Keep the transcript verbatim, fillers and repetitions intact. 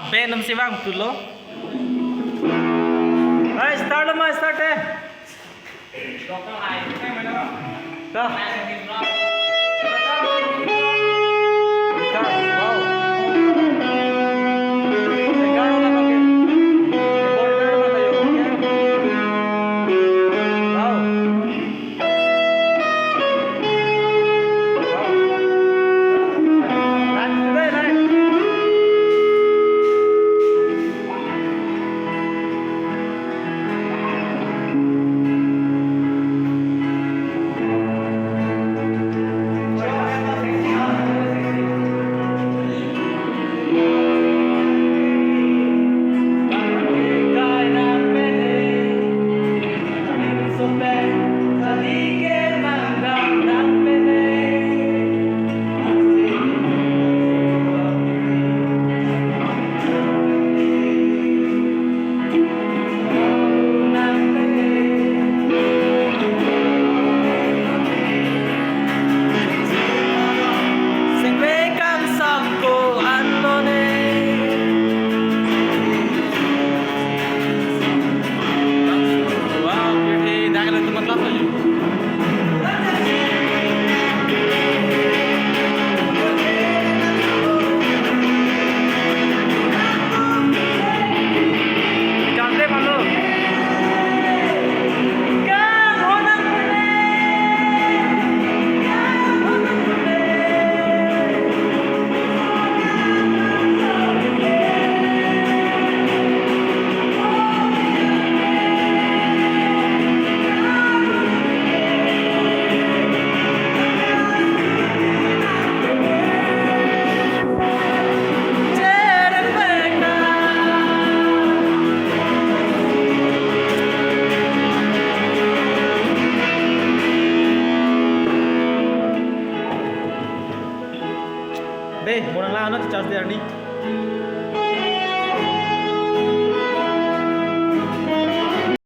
Band atum si vangthulo. Hai, start lo ma, start eh. Ta. Guitar, wow. Singer wala lage. Keyboard player wala lage. Wow. Sengve kangsam ko anlo ne. Wow, pirthe dak lo teman kelas lagi. Dei, mo nanglang ano charge de arni.